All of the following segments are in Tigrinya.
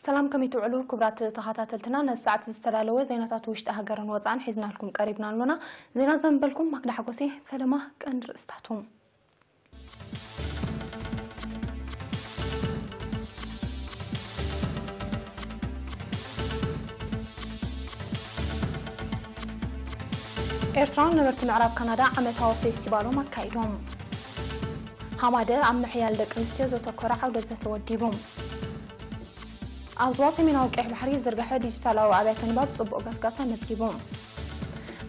ሰላም፣ ከመይ ትውዕሉ ክቡራት ተኸታተልትና? ነዚ ሰዓት ዝተዳለወ ዜናታት ውሽጢ ሃገርን ወጻእን ሒዝናልኩም ቀሪብና ኣሎና። ዜና ዘንበልኩም ማክዳ ሓጎሴ። ፈለማ ቀንዲ ርእስታቱ። ኤርትራውያን ነበርቲ ምዕራብ ካናዳ ዓመታዊ ፌስቲቫሎም ኣካይዶም። ሃማደ ኣብ ምሕያል ደቂ ኣንስትዮ ዘተኮረ ዓውደ ዘተ ወዲቡ። ኣብ ዞባ ሰሜናዊ ቀይሕ ባሕሪ ዝርግሐ ዲጂታላዊ ኣብያተ ንባብ ጽቡቕ ገስጋስ ኣመዝጊቡ።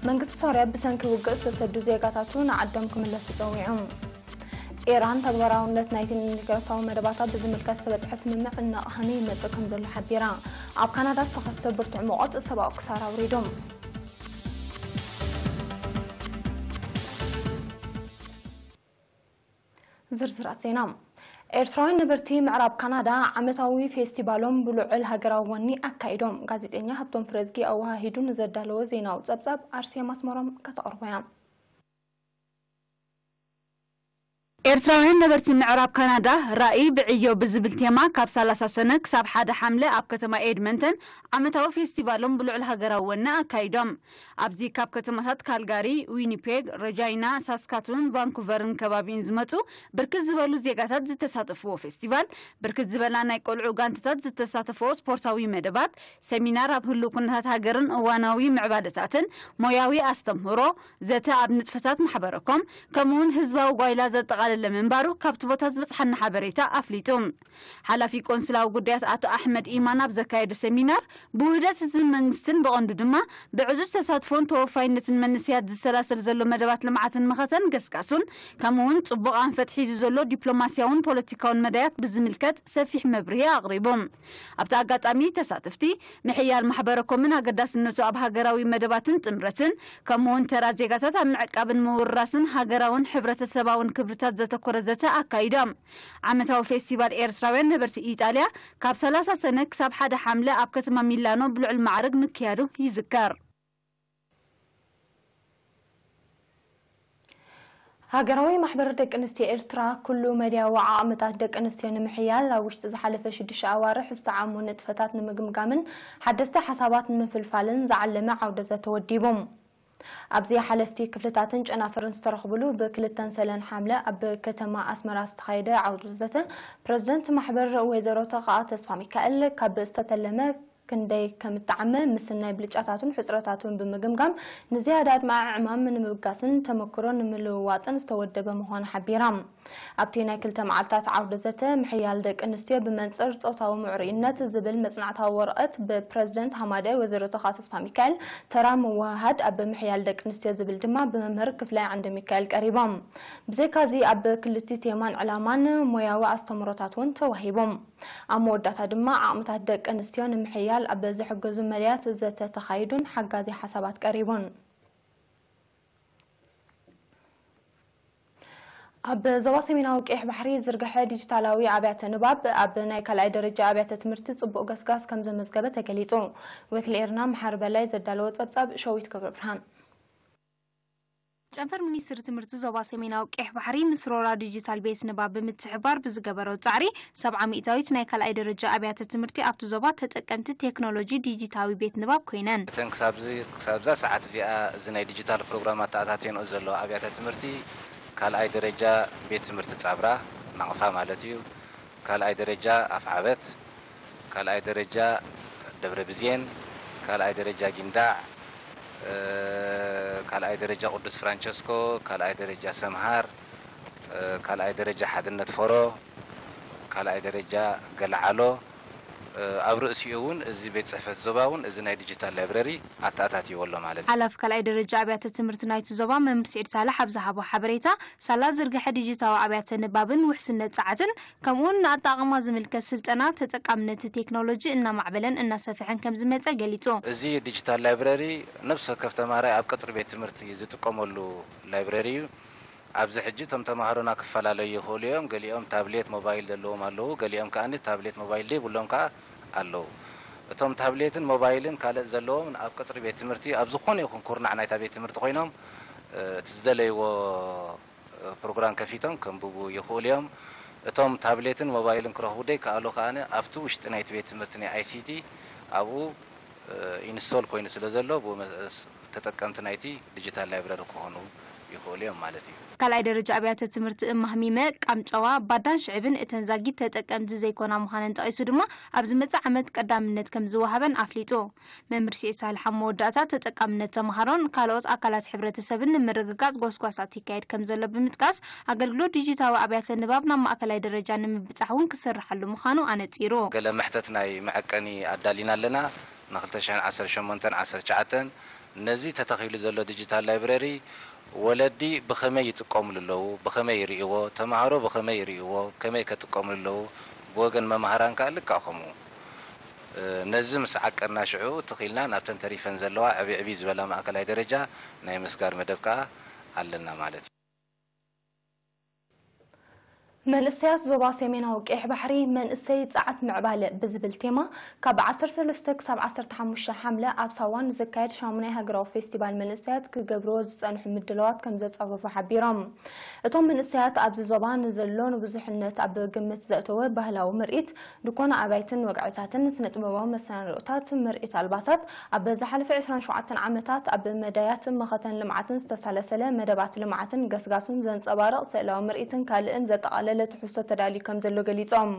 መንግስቲ ሶርያ ብሰንኪ ውግእ ዝተሰዱ ዜጋታቱ ንዓዶም ክምለሱ ጸዊዑ። ኢራን ተግባራውነት ናይቲ ኒውክለራዊ መደባታ ብዝምልከት ዝተበጽሐ ስምምዕ እናቐሃመ ይመጽእ ከም ዘሎ ሓቢራ። ኣብ ካናዳ ዝተኸስተ ብርቱዕ ሙቐት ሰብኣዊ ክሳራ ኣውሪዱ። ዝርዝራት ዜና። ኤርትራውያን ነበርቲ ምዕራብ ካናዳ ዓመታዊ ፌስቲቫሎም ብልዑል ሃገራዊ ወኒ ኣካይዶም። ጋዜጠኛ ሃብቶም ፍረዝጊ ኣወሃሂዱ ንዘዳለወ ዜናዊ ጸብጻብ ኣርሴማ ኣስመሮም ከተቕርቦ እያ። ኤርትራውያን ነበርቲ ምዕራብ ካናዳ ራእይ ብዕዮ ብዝብል ቴማ ካብ ሰላሳ ሰነ ክሳብ ሓደ ሓምለ ኣብ ከተማ ኤድመንተን ዓመታዊ ፌስቲቫሎም ብልዑል ሃገራዊ ወነ ኣካይዶም። ኣብዚ ካብ ከተማታት ካልጋሪ፣ ዊኒፔግ፣ ረጃይና፣ ሳስካቱን ቫንኩቨርን ከባቢኡን ዝመጹ ብርክት ዝበሉ ዜጋታት ዝተሳተፍዎ ፌስቲቫል፣ ብርክት ዝበላ ናይ ቆልዑ ጋንታታት ዝተሳተፍዎ ስፖርታዊ መደባት፣ ሰሚናር ኣብ ህሉው ኩነታት ሃገርን እዋናዊ ምዕባለታትን፣ ሞያዊ ኣስተምህሮ፣ ዘተ ኣብ ንጥፈታት ማሕበረኮም፣ ከምኡውን ህዝባዊ ጓይላ ዘጠቓለለ ምንባሩ ካብቲ ቦታ ዝበጽሓና ሓበሬታ ኣፍሊጡ። ሓላፊ ቆንስላዊ ጉዳያት ኣቶ ኣሕመድ ኢማን ኣብ ዘካየዶ ሰሚናር፣ ብውህደት ህዝብን መንግስትን ብቐንዱ ድማ ብዕዙዝ ተሳትፎን ተወፋይነትን መንእሰያት ዝሰላሰል ዘሎ መደባት ልምዓትን መኸተን ገስጋሱን፣ ከምኡውን ጽቡቕ ኣንፈት ሒዙ ዘሎ ዲፕሎማስያውን ፖለቲካውን መዳያት ብዝምልከት ሰፊሕ መብርሂ ኣቕሪቡ። ኣብቲ ኣጋጣሚ ተሳተፍቲ፣ ምሕያል ማሕበረኮምን ኣገዳስነቱ ኣብ ሃገራዊ መደባትን ጥምረትን፣ ከምኡውን ተራ ዜጋታት ኣብ ምዕቃብን ምውርራስን ሃገራውን ሕብረተሰባውን ክብርታት ዘተኮረ ዘተ ኣካይዶም። ዓመታዊ ፌስቲቫል ኤርትራውያን ነበርቲ ኢጣልያ ካብ ሰላሳ ሰነ ክሳብ ሓደ ሓምለ ኣብ ከተማ ሚላኖ ብልዑል ማዕርግ ምክያዱ ይዝከር። ሃገራዊ ማሕበር ደቂ ኣንስትዮ ኤርትራ፣ ኩሉ መድያዊ ዓቕምታት ደቂ ኣንስትዮ ንምሕያል ኣብ ውሽጢ ዝሓለፈ ሽዱሽተ ኣዋርሕ ዝተዓሙ ንጥፈታት ንምግምጋምን ሓደስቲ ሓሳባት ንምፍልፋልን ዝዓለመ ዓውደ ዘተ ወዲቡ። ኣብዚ ሓለፍቲ ክፍልታትን ጨናፍርን ዝተረኽብሉ ብክልተን ሰለን ሓምለ ኣብ ከተማ ኣስመራ ዝተኻየደ ዓውደ ዘተ፣ ፕረዚደንት ማሕበር ወይዘሮ ተኽኣ ተስፋ ሚካኤል ካብ ዝተተለመ ክንደይ ከም እተዓመ፣ ምስናይ ብልጫታቱን ሕጽረታቱን ብምግምጋም፣ ንዝያዳ ኣድማዒ ዕማም ንምብጋስን ተመክሮ ንምልውዋጥን ዝተወደበ ምዃኑ ሓቢራ። ኣብቲ ናይ ክልተ መዓልታት ዓውደ ዘተ፣ ምሕያል ደቂ ኣንስትዮ ብመንጽር ጾታዊ ምዕሩይነት ዝብል መጽናዕታዊ ወረቐት ብፕረዚደንት ሃማደ ወይዘሮ ተኻ ተስፋ ሚካኤል፣ ተራ ምውህሃድ ኣብ ምሕያል ደቂ ኣንስትዮ ዝብል ድማ ብመምህር ክፍላይ ዓንደ ሚካኤል ቀሪቦም። ብዘይካዚ፣ ኣብ ክልቲኡ ቴማን ዕላማን ሞያዊ ኣስተምህሮታት እውን ተዋሂቦም። ኣብ መወዳእታ ድማ ዓቕምታት ደቂ ኣንስትዮ ንምሕያል ኣብ ዝሕግዙ መዳያት ዘተ ተኻይዱን ሓጋዚ ሓሳባት ቀሪቡን። ኣብ ዞባ ሰሜናዊ ቀይሕ ባሕሪ ዝርግሐ ዲጂታላዊ ኣብያተ ንባብ ኣብ ናይ ካልኣይ ደረጃ ኣብያተ ትምህርቲ ጽቡቕ ገስጋስ ከም ዘመዝገበ ተገሊጹ። ወኪል ኤርና መሓሪ በላይ ዘዳለዎ ጸብጻብ ሸዊት ገብረብርሃን። ጨንፈር ሚኒስትሪ ትምህርቲ ዞባ ሰሜናዊ ቀይሕ ባሕሪ ምስ ሮራ ዲጂታል ቤት ንባብ ብምትሕብባር ብዝገበሮ ጻዕሪ፣ ሰብዓ ሚእታዊት ናይ ካልኣይ ደረጃ ኣብያተ ትምህርቲ ኣብቲ ዞባ ተጠቀምቲ ቴክኖሎጂ ዲጂታዊ ቤት ንባብ ኮይነን። እተን ክሳብዚ፣ ክሳብዛ ሰዓት እዚኣ እዚ ናይ ዲጂታል ፕሮግራም ኣተኣታትየንኦ ዘሎ ኣብያተ ትምህርቲ ካልኣይ ደረጃ ቤት ትምህርቲ ጻብራ፣ ናቕፋ ማለት እዩ፣ ካልኣይ ደረጃ ኣፍዓበት፣ ካልኣይ ደረጃ ደብረ ብዜን፣ ካልኣይ ደረጃ ጊንዳዕ፣ እ፣ ካልኣይ ደረጃ ቅዱስ ፍራንቸስኮ፣ ካልኣይ ደረጃ ሰምሃር፣ እ፣ ካልኣይ ደረጃ ሓድነት ፎሮ፣ ካልኣይ ደረጃ ገለዓሎ፣ እ፣ ኣብ ርእሲኡ እውን እዚ ቤት ጽሕፈት ዞባ እውን እዚ ናይ ዲጂታል ላይብረሪ ኣተኣታትይዎ ኣሎ ማለት እዩ። ሓላፊ ካልኣይ ደረጃ ኣብያተ ትምህርቲ ናይቲ ዞባ መምህር ስዒድ ሳልሕ ኣብ ዝሃቦ ሓበሬታ፣ ሳላ ዝርግሐ ዲጂታዊ ኣብያተ ንባብን ውሕስነት ጸዓትን፣ ከምኡውን ንኣጠቓቕማ ዝምልከት ስልጠና ተጠቃምነት ቴክኖሎጂ እናማዕበለን እናሰፍሐን ከም ዝመጸ ገሊጹ። እዚ ዲጂታል ላይብረሪ ነፍሲ ወከፍ ተማሃራይ ኣብ ቀጽሪ ቤት ትምህርቲ ዝጥቀመሉ ላይብረሪ እዩ። ኣብዚ ሕጂ እቶም ተምሃሮና ክፈላለዩ ይኽእሉ እዮም። ገሊኦም ታብሌት ሞባይል ዘለዎም ኣለዉ፣ ገሊኦም ከኣ ታብሌት ሞባይል ዘይብሎም ከኣ ኣለዉ። እቶም ታብሌትን ሞባይልን ካልእ ዘለዎም ኣብ ቀጽሪ ቤት ትምህርቲ ኣብ ዝኾነ ይኹን ኩርናዕ ናይታ ቤት ትምህርቲ ኮይኖም፣ እ፣ እቲ ዝደለይዎ ፕሮግራም ከፊቶም ከንብቡ ይኽእሉ እዮም። እቶም ታብሌትን ሞባይልን ክረኽቡ ዘይከኣሉ ከኣ ኣብቲ ውሽጢ ናይቲ ቤት ትምህርቲ ናይ ኣይሲቲ ኣብኡ፣ እ፣ ኢንስቶል ኮይኑ ስለ ዘሎ ብኡ መ-፣ ስ-፣ ተጠቀምቲ ናይቲ ዲጂታል ላይብረሪ ክኾኑ ይኽእሉ እዮም ማለት እዩ። ካልኣይ ደረጃ ኣብያተ ትምህርቲ እማህሚመ፣ ቃምጨዋ፣ ባዳን ሽዕብን እተን ዛጊት ተጠቀምቲ ዘይኮና ምዃነን ጠቒሱ ድማ ኣብ ዝመጽእ ዓመት ቀዳምነት ከም ዝወሃበን ኣፍሊጡ። መምህር ስዒድ ሳልሕ ኣብ መወዳእታ ተጠቃምነት ተምሃሮን ካልኦት ኣካላት ሕብረተሰብን ንምርግጋጽ ጎስጓሳት ይካየድ ከም ዘሎ ብምጥቃስ ኣገልግሎት ዲጂታዊ ኣብያተ ንባብ ናብ ማእከላይ ደረጃ ንምብጻሕ እውን ክስርሓሉ ምዃኑ ኣነጺሩ። ገለ መሕተት ናይ መዐቀኒ ኣዳሊና ኣለና። ን ክልተ ሽሕን ዓሰርተ ሸሞንተን ዓሰርተ ትሽዓተን ነዚ ተተኺሉ ዘሎ ዲጂታል ላይብረሪ ወለዲ ብኸመይ ይጥቀምሉ ኣለዉ፣ ብኸመይ ይርእይዎ፣ ተምሃሮ ብኸመይ ይርእይዎ፣ ከመይ ከጥቀምሉ ኣለዉ፣ ብወገን መምሃራን ከኣ ልክዕ ከምኡ። እ፣ ነዚ ምስ ዓቀርና ሽዑ ትኺልና ናብተን ተሪፈን ዘለዋ ዕብይ ዕብይ ዝበላ ማእከላይ ደረጃ ናይ ምስጋር መደብ ከኣ ኣለና ማለት እዩ። መንእሰያት ዞባ ሰሜናዊ ቀይሕ ባሕሪ መንእሰይ ጸዓት ምዕባለ ብዝብል ቴማ ካብ ዓሰርተ ሰለስተ ክሳብ ዓሰርተ ሓሙሽተ ሓምለ ኣብ ሳዋ ንዝካየድ ሻሙናይ ሃገራዊ ፌስቲቫል መንእሰያት ክገብርዎ ዝጸንሑ ምድላዋት ከም ዘጻፈፉ ሓቢሮም። እቶም መንእሰያት ኣብዚ ዞባ ንዘሎ ንብዙሕነት ኣብ ግምት ዘእተወ ባህላዊ ምርኢት፣ ድኮና ኣባይትን ወግዕታትን፣ ስነ-ጥበባዊ መሰናድኦታት፣ ምርኢት ኣልባሳት፣ ኣብ ዝሓለፈ ዕስራን ሸውዓተን ዓመታት ኣብ መዳያት መኸተን ልምዓትን ዝተሳለሰለ መደባት ልምዓትን ገስጋሱን ዘንጸባርቕ ስእላዊ ምርኢትን ካልእን ዘጠቓለለ ትሕዝቶ ተዳልዩ ከም ዘሎ ገሊጾም።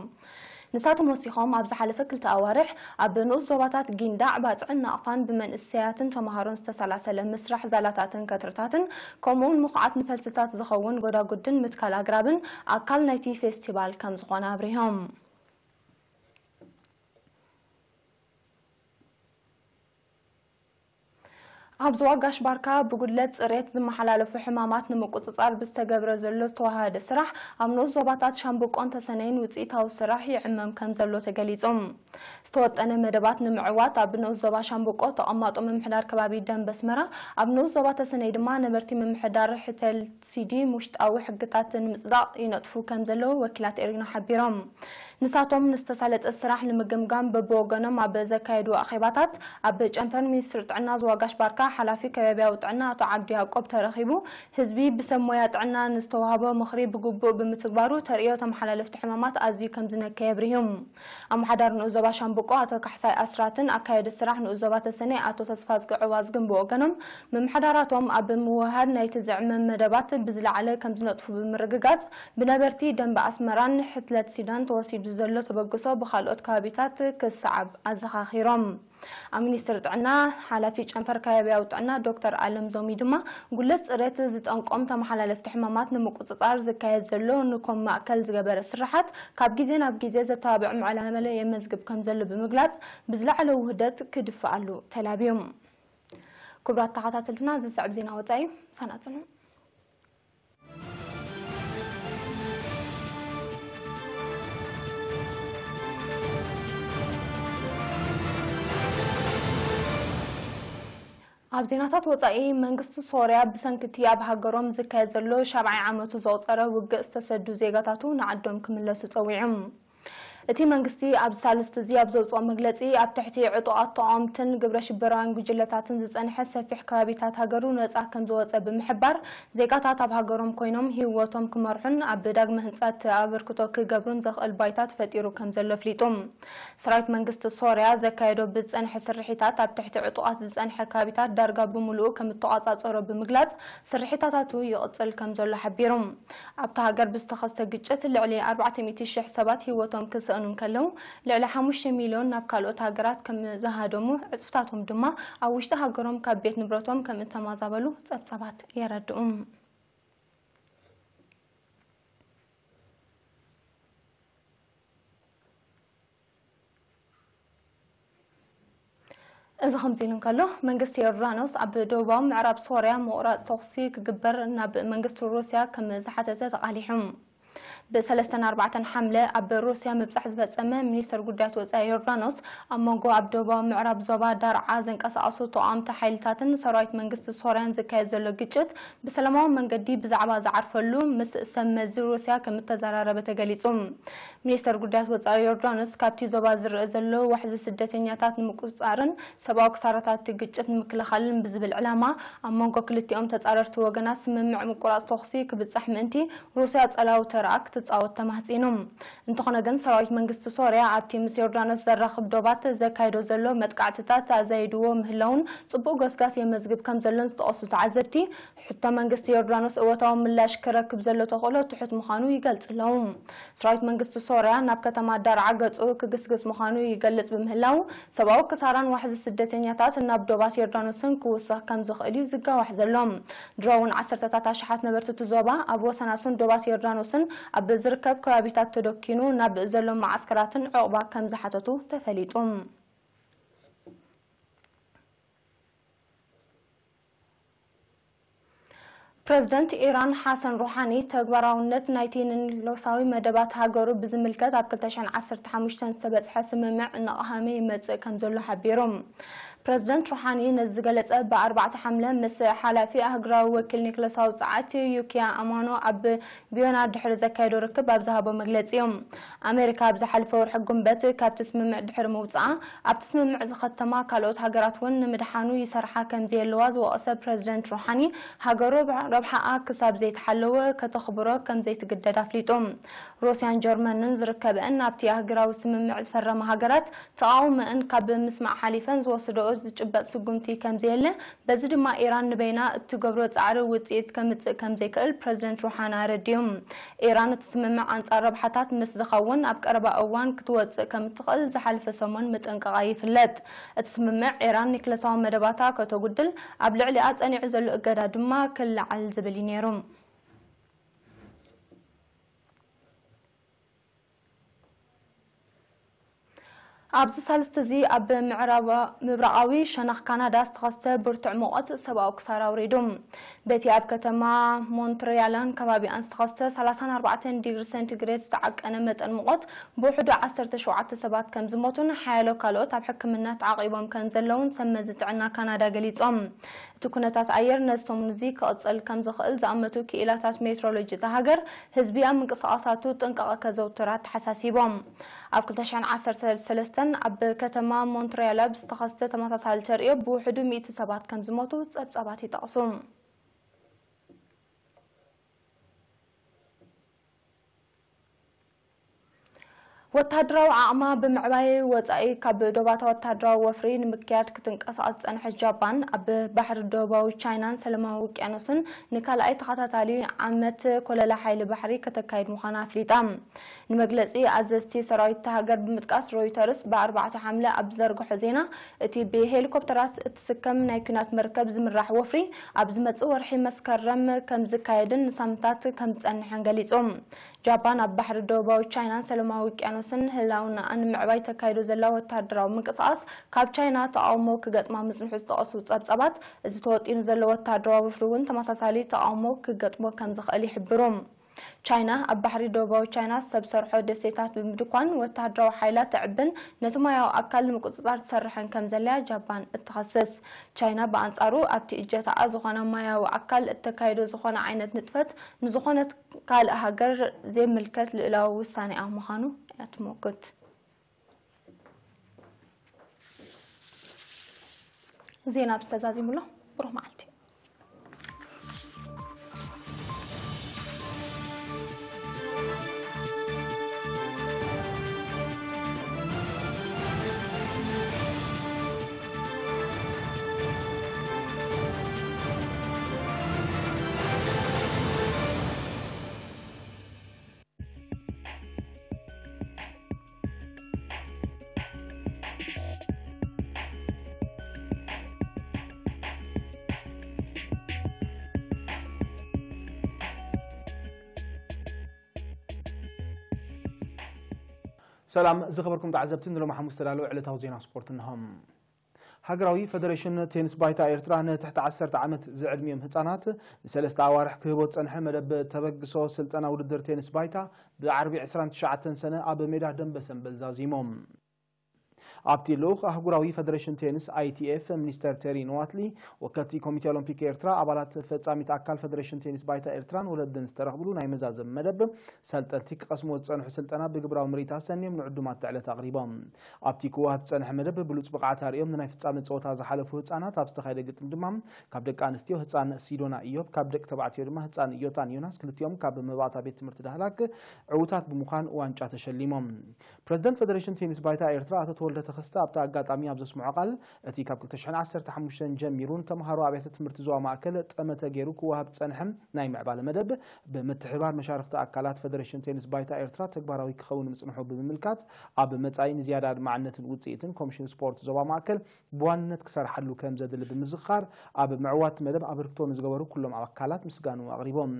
ንሳቶም ወሲኾም፣ ኣብ ዝሓለፈ ክልተ ኣዋርሕ ኣብ ንኡስ ዞባታት ጊንዳዕ፣ ባጽዕን ናቕፋን ብመንእሰያትን ተምሃሮን ዝተሰላሰለ ምስራሕ ዛላታትን ከትርታትን፣ ከምኡውን ምኹዓት ንፈልስታት ዝኸውን ጎዳጉድን ምትካል ኣግራብን ኣካል ናይቲ ፌስቲቫል ከም ዝኾነ ኣብሪሆም። ኣብ ዞባ ጋሽ ባርካ ብጉድለት ጽሬት ዝመሓላለፉ ሕማማት ንምቁጽጻር ብዝተገብረ ዘሎ ዝተዋሃደ ስራሕ፣ ኣብ ንኡስ ዞባታት ሻምብቆን ተሰነይን ውጽኢታዊ ስራሕ ይዕመም ከም ዘሎ ተገሊጹ። ዝተወጠነ መደባት ንምዕዋት ኣብ ንኡስ ዞባ ሻምብቆ ተቐማጦ ምምሕዳር ከባቢ ደንበ ኣስመራ፣ ኣብ ንኡስ ዞባ ተሰነይ ድማ ነበርቲ ምምሕዳር ሕተል ሲዲ ውሽጣዊ ሕግታት ንምጽዳቕ ይነጥፉ ከም ዘለዉ ወኪላት ኤሪና ሓቢሮም። ንሳቶም ንዝተሳለጠ ስራሕ ንምግምጋም በብወገኖም ኣብ ዘካየድዎ ኣኼባታት፣ ኣብ ጨንፈር ሚኒስትሪ ጥዕና ዞባ ጋሽ ባርካ ሓላፊ ከባብያዊ ጥዕና ኣቶ ዓብዲ ያዕቆብ ተረኺቡ፣ ህዝቢ ብሰብ ሞያ ጥዕና ንዝተዋህቦ ምኽሪ ብግቡእ ብምትግባሩ ተርእዮ ተመሓላለፍቲ ሕማማት ኣዝዩ ከም ዝነከየ ኣብሪሁ። ኣመሓዳሪ ንኡስ ዞባ ሻምብቆ ኣቶ ካሕሳይ ኣስራትን ኣካየዲ ስራሕ ንኡስ ዞባ ተሰነይ ኣቶ ተስፋዝጊ ዕዋዝግን ብወገኖም፣ ምምሕዳራቶም ኣብ ምውህሃድ ናይቲ ዝዕመም መደባት ብዝለዓለ ከም ዝነጥፉ ብምርግጋጽ፣ ብነበርቲ ደንበ ኣስመራን ሕትለት ሲዳን ተወሲዱ ዘሎ ተበግሶ ብኻልኦት ከባቢታት ክሰዓብ ኣዘኻኺሮም። ኣብ ሚኒስትሪ ጥዕና ሓላፊ ጨንፈር ከባብያዊ ጥዕና ዶክተር ኣለምዞሚ ድማ፣ ጉድለት ጽሬት ዝጠንቆም ተመሓላለፍቲ ሕማማት ንምቁጽጻር ዝካየድ ዘሎ ንኮም ማእከል ዝገበረ ስርሓት ካብ ግዜ ናብ ግዜ ዘተባብዕ ምዕባለ የመዝግብ ከም ዘሎ ብምግላጽ፣ ብዝለዓለ ውህደት ክድፍኣሉ ተላብዮም። ክቡራት ተኸታተልትና፣ ዝስዕብ ዜና ወጻኢ ሳናጽኑ። ኣብ ዜናታት ወጻኢ፣ መንግስቲ ሶርያ ብሰንኪ እቲ ኣብ ሃገሮም ዝካየድ ዘሎ ሻብዓይ ዓመቱ ዘቑጸረ ውግእ ዝተሰዱ ዜጋታቱ ንዓዶም ክምለሱ ጸዊዑ። እቲ መንግስቲ ኣብዚ ሳልስቲ እዚ ኣብ ዘውጽኦ መግለጺ፣ ኣብ ትሕቲ ዕጡቓት ተቓወምትን ግብረ ሽበራውያን ጉጅለታትን ዝጸንሐ ሰፊሕ ከባቢታት ሃገሩ ነጻ ከም ዝወጸ ብምሕባር፣ ዜጋታት ኣብ ሃገሮም ኮይኖም ህይወቶም ክመርሑን ኣብ ዳግመ ህንጸት ኣበርክቶ ክገብሩን ዘኽእል ባይታ ተፈጢሩ ከም ዘሎ ኣፍሊጡ። ሰራዊት መንግስቲ ሶርያ ዘካየዶ ብዝጸንሐ ስርሒታት፣ ኣብ ትሕቲ ዕጡቓት ዝጸንሐ ከባቢታት ዳርጋ ብምሉኡ ከም እተቋጻጸሮ ብምግላጽ፣ ስርሒታታቱ ይቕጽል ከም ዘሎ ሓቢሩ። ኣብታ ሃገር ብዝተኸስተ ግጭት ልዕሊ ኣርባዕተ ሚእቲ ሽሕ ሰባት ህይወቶም ክስእኑ እንከለዉ፣ ልዕሊ ሓሙሽተ ሚልዮን ናብ ካልኦት ሃገራት ከም ዝሃደሙ፣ ዕጽፍታቶም ድማ ኣብ ውሽጢ ሃገሮም ካብ ቤት ንብረቶም ከም እተማዛበሉ ጸብጻባት የረድኡ። እዚ ከምዚ ኢሉ እንከሎ፣ መንግስቲ ዮርዳኖስ ኣብ ደቡባዊ ምዕራብ ሶርያ ምቑራጽ ተኹሲ ክግበር ናብ መንግስቲ ሩስያ ከም ዝሓተተ ተቓሊሑ። ብሰለስተን ኣርባዕተን ሓምለ ኣብ ሩስያ ምብጻሕ ዝፈጸመ ሚኒስተር ጉዳያት ወጻኢ ዮርዳኖስ፣ ኣብ መንጎ ኣብ ደቡባዊ ምዕራብ ዞባ ዳርዓ ዘንቀሳቐሱ ተቓወምቲ ሓይልታትን ሰራዊት መንግስቲ ሶርያን ዝካየድ ዘሎ ግጭት ብሰላማዊ መንገዲ ብዛዕባ ዝዓርፈሉ ምስ ሰብ መዚ ሩስያ ከም እተዘራረበ ተገሊጹ። ሚኒስተር ጉዳያት ወጻኢ ዮርዳኖስ፣ ካብቲ ዞባ ዝረአ ዘሎ ዋሕዚ ስደተኛታት ንምቁጽጻርን ሰብኣዊ ክሳራታት እቲ ግጭት ንምክልኻልን ብዝብል ዕላማ፣ ኣብ መንጎ ክልቲኦም ተጻረርቲ ወገናት ስምምዕ ምቁራጽ ተኹሲ ክብጻሕ ምእንቲ ሩስያ ጸላዊ ተራኣ ክትጻወት ተማህጺኑ። እንተኾነ ግን፣ ሰራዊት መንግስቲ ሶርያ ኣብቲ ምስ ዮርዳኖስ ዘራኽብ ዶባት ዘካይዶ ዘሎ መጥቃዕትታት ኣዛይድዎ ምህላውን ጽቡቕ ገስጋስ የመዝግብ ከም ዘሎን ዝጠቐሱ ተዓዘብቲ፣ ሕቶ መንግስቲ ዮርዳኖስ እወታዊ ምላሽ ክረክብ ዘሎ ተኽእሎ ትሑት ምዃኑ ይገልጽ ኣለዉ። ሰራዊት መንግስቲ ሶርያ ናብ ከተማ ዳርዓ ገጹ ክግስግስ ምዃኑ ይገልጽ ብምህላው፣ ሰብኣዊ ክሳራን ዋሕዚ ስደተኛታት ናብ ዶባት ዮርዳኖስን ክውስኽ ከም ዝኽእል እዩ ዝጋዋሕ ዘሎ። ድሮ እውን ዓሰርተታት ኣሽሓት ነበርቲ እቲ ዞባ ኣብ ወሰናስን ዶባት ዮርዳኖስን ኣብ ዝርከብ ከባቢታት ተደኪኑ ናብ ዘሎ መዓስከራትን ዕቑባ ከም ዝሓተቱ ተፈሊጡ። ፕረዚደንት ኢራን ሓሰን ሩሓኒ፣ ተግባራውነት ናይቲ ንኒክለሳዊ መደባት ሃገሩ ብዝምልከት ኣብ ክልተ ሽሕን ዓሰርተ ሓሙሽተን ዝተበጽሐ ስምምዕ እናቐሃመ ይመጽእ ከም ዘሎ ሓቢሩ። ፕረዚደንት ሩሓኒ ነዚ ዝገለጸ ብኣርባዕተ ሓምለ ምስ ሓላፊ ኣህጉራዊ ወኪል ኒክለሳዊ ጸዓት ዩኪያ ኣማኖ ኣብ ቪየና ድሕሪ ዘካየዶ ርክብ ኣብ ዝሃቦ መግለጺ እዩ። ኣሜሪካ ኣብ ዝሓለፈ ወርሒ ጉንበት ካብቲ ስምምዕ ድሕሪ ምውጽኣ፣ ኣብቲ ስምምዕ ዝኸተማ ካልኦት ሃገራት እውን ንምድሓኑ ይሰርሓ ከም ዘየለዋ ዝወቐሰ ፕረዚደንት ሩሓኒ፣ ሃገሩ ረብሓኣ ክሳብ ዘይተሓለወ ከተኽብሮ ከም ዘይትግደድ ኣፍሊጡ። ሩስያን ጀርመንን ዝርከበአን ኣብቲ ኣህጉራዊ ስምምዕ ዝፈረማ ሃገራት፣ ተቓውሞአን ካብ ምስማዕ ሓሊፈን ዝወስደኦ ዝጭበጥ ስጉምቲ ከም ዘየለ፣ በዚ ድማ ኢራን ንበይና እትገብሮ ጻዕሪ ውጽኢት ከምጽእ ከም ዘይክእል ፕረዚደንት ሩሓኒ ኣረዲኡ። ኢራን እቲ ስምምዕ ኣንጻር ረብሓታት ምስ ዝኸውን ኣብ ቀረባ እዋን ክትወጽእ ከም እትኽእል ዝሓለፈ ሰሙን ምጥንቃቓ ይፍለጥ። እቲ ስምምዕ ኢራን ኒክለሳዊ መደባታ ከተጉድል ኣብ ልዕሊኣ ጸኒዑ ዘሎ እገዳ ድማ ክለዓል ዝብል እዩ ነይሩ። ኣብዚ ሳልስቲ እዚ ኣብ ምዕራብ ምብራቓዊ ሸነኽ ካናዳ ዝተኸስተ ብርቱዕ ሙቐት ሰብኣዊ ክሳራ ኣውሪዱ። በቲ ኣብ ከተማ ሞንትሪያልን ከባቢኣን ዝተኸስተ ሰላሳን ኣርባዕተን ዲግሪ ሴንቲግሬድ ዝተዓቀነ መጠን ሙቐት ብውሕዱ ዓሰርተ ሸውዓተ ሰባት ከም ዝሞቱን ሓያሎ ካልኦት ኣብ ሕክምና ተዓቒቦም ከም ዘለውን ሰብ መዚ ጥዕና ካናዳ ገሊጾም። እቲ ኩነታት ኣየር ነዚ ሰሙን እዚ ክቕጽል ከም ዝኽእል ዝኣመቱ ክኢላታት ሜትሮሎጂ እታ ሃገር፣ ህዝቢ ኣብ ምንቅስቓሳቱ ጥንቃቐ ከዘውትር ኣተሓሳሲቦም። ኣብ ክልተ ሽሕን ዓሰርተ ሰለስተን ኣብ ከተማ ሞንትሪያል ኣብ ዝተኸስተ ተመሳሳሊ ተርእዮ ብውሕዱ ሚእቲ ሰባት ከም ዝሞቱ ጸብጻባት ይጠቕሱ። ወተሃደራዊ ዓቕማ ብምዕባይ ወጻኢ ካብ ዶባታ ወተሃደራዊ ወፍሪ ንምክያድ ክትንቀሳቐስ ዝጸንሐት ጃፓን፣ ኣብ ባሕሪ ደቡባዊ ቻይናን ሰላማዊ ውቅያኖስን ንካልኣይ ተኸታታሊ ዓመት ኮለላ ሓይሊ ባሕሪ ከተካይድ ምዃና ኣፍሊጣ። ንመግለጺ ኣዘዝቲ ሰራዊት እታ ሃገር ብምጥቃስ፣ ሮይተርስ ብኣርባዕተ ሓምለ ኣብ ዝዘርግሖ ዜና፣ እቲ ብሄሊኮፕተራት እትስከም ናይ ኲናት መርከብ ዝምራሕ ወፍሪ ኣብ ዝመጽእ ወርሒ መስከረም ከም ዝካየድን ንሳምንታት ከም ዝጸንሕን ገሊጹ። ጃፓን ኣብ ባሕሪ ደቡባዊ ቻይናን ሰላማዊ ውቅያኖስን ህላውናኣ ንምዕባይ ተካይዶ ዘላ ወተሃደራዊ ምንቅስቓስ፣ ካብ ቻይና ተቓውሞ ክገጥማ ምጽንሑ ዝጠቐሱ ጸብጻባት፣ እዚ ተወጢኑ ዘሎ ወተሃደራዊ ወፍሪ እውን ተመሳሳሊ ተቓውሞ ክገጥሞ ከም ዝኽእል ይሕብሩ። ቻይና ኣብ ባሕሪ ደቡባዊ ቻይና ሰብ ሰርሖ ደሴታት ብምድኳን ወተሃደራዊ ሓይላ ተዕብን ነቲ ማያዊ ኣካል ንምቁጽጻር ትሰርሕን ከም ዘላያ ጃፓን እትኸስስ። ቻይና ብኣንጻሩ ኣብቲ እጀታኣ ዝኾነ ማያዊ ኣካል እተካይዶ ዝኾነ ዓይነት ንጥፈት ንዝኾነት ካልእ ሃገር ዘይምልከት ልኡላዊ ውሳኔኣ ምዃኑ እያ ትሞግት። ዜና ኣብዚ ተዛዚሙ ኣሎ። ብሩኽ መዓልቲ። ሰላም ዝኸበርኩም ተዓዘብቲ፣ ንሎሚ ሓሙስ ዝተዳለወ ዕለታዊ ዜና ስፖርት እንሆ። ሃገራዊ ፈደሬሽን ቴኒስ ባይታ ኤርትራ ንትሕቲ ዓሰርተ ዓመት ዝዕድሚኦም ህጻናት ንሰለስተ ኣዋርሕ ክህቦ ዝጸንሐ መደብ ተበግሶ ስልጠና ውድድር ቴኒስ ባይታ ብዓርቢ ዕስራን ትሽዓተን ሰነ ኣብ ሜዳ ደንበ ሰንበል ዛዚሞም። ኣብቲ ልኡኽ ኣህጉራዊ ፈደሬሽን ቴኒስ I T F ሚኒስተር ቴሪ ንዋትሊ፣ ወከልቲ ኮሚቴ ኦሎምፒክ ኤርትራ፣ ኣባላት ፈጻሚት ኣካል ፈደሬሽን ቴኒስ ባይታ ኤርትራን ወለድን ዝተረኽብሉ ናይ መዛዘሚ መደብ፣ ሰልጠንቲ ክቐስምዎ ዝጸንሑ ስልጠና ብግብራዊ ምርኢት ኣሰንዮም ንዕዱማት ዕለት ኣቕሪቦም። ኣብቲ ክወሃብ ዝጸንሐ መደብ ብሉጽ ብቕዓት ኣርእዮም ንናይ ፍጻመ ጸወታ ዝሓለፉ ህጻናት ኣብ ዝተኻየደ ግጥም ድማ ካብ ደቂ ኣንስትዮ ህጻን ሲዶና ኢዮብ፣ ካብ ደቂ ተባዕትዮ ድማ ህጻን ዮታን ዮናስ ክልቲኦም ካብ መባእታ ቤት ትምህርቲ ዳህላክ ዕዉታት ብምዃን ዋንጫ ተሸሊሞም። ፕረዚደንት ፈደሬሽን ቴኒስ ባይታ ኤርትራ ኣቶ ተወልደ ተኸስተ ኣብቲ ኣጋጣሚ ኣብ ዘስምዖ ቃል፣ እቲ ካብ ክልተ ሽሕን ዓሰርተ ሓሙሽተን ጀሚሩ ንተምሃሮ ኣብያተ ትምህርቲ ዞባ ማእከል ጠመተ ገይሩ ክወሃብ ዝጸንሐ ናይ ምዕባለ መደብ ብምትሕብባር መሻርኽቲ ኣካላት ፈደሬሽን ቴኒስ ባይታ ኤርትራ ተግባራዊ ክኸውን ምጽንሑ ብምምልካት፣ ኣብ መጻኢ ንዝያዳ ኣድማዕነትን ውጽኢትን ኮሚሽን ስፖርት ዞባ ማእከል ብዋንነት ክሰርሓሉ ከም ዘድሊ ብምዝኽኻር፣ ኣብ ምዕዋት መደብ ኣበርክቶ ንዝገበሩ ኩሎም ኣካላት ምስጋኑ ኣቕሪቦም።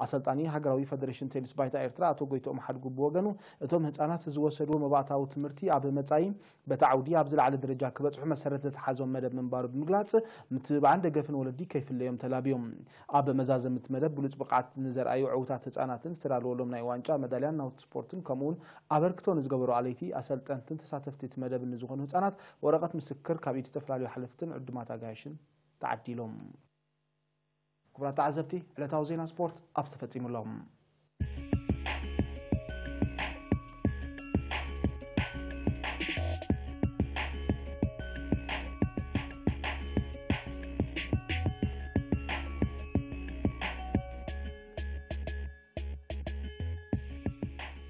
ኣሰልጣኒ ሃገራዊ ፈደሬሽን ቴኒስ ባይታ ኤርትራ ኣቶ ጎይትኦም ሓድጉ ብወገኑ፣ እቶም ህጻናት ዝወሰድዎ መባእታዊ ትምህርቲ ኣብ መጻኢ በቲ ዓውዲ ኣብ ዝለዓለ ደረጃ ክበጽሑ መሰረት ዝተሓዞም መደብ ምንባሩ ብምግላጽ፣ ምትብባዕን ደገፍን ወለዲ ከይፍለዮም ተላብዮም። ኣብ መዛዘሚ እቲ መደብ ብሉጽ ብቕዓት ንዘርኣዩ ዕዉታት ህጻናትን ዝተዳለወሎም ናይ ዋንጫ መዳልያን ናውቲ ስፖርትን ከምኡውን ኣበርክቶ ንዝገበሩ ኣለይቲ ኣሰልጠንትን ተሳተፍቲ እቲ መደብን ንዝኾኑ ህጻናት ወረቐት ምስክር ካብ ኢድ ዝተፈላለዩ ሓለፍትን ዕዱማት ኣጋይሽን ተዓዲሎም። ክቡራት ተዓዘብቲ፣ ዕለታዊ ዜና ስፖርት ኣብዚ ተፈጺሙ ኣሎ።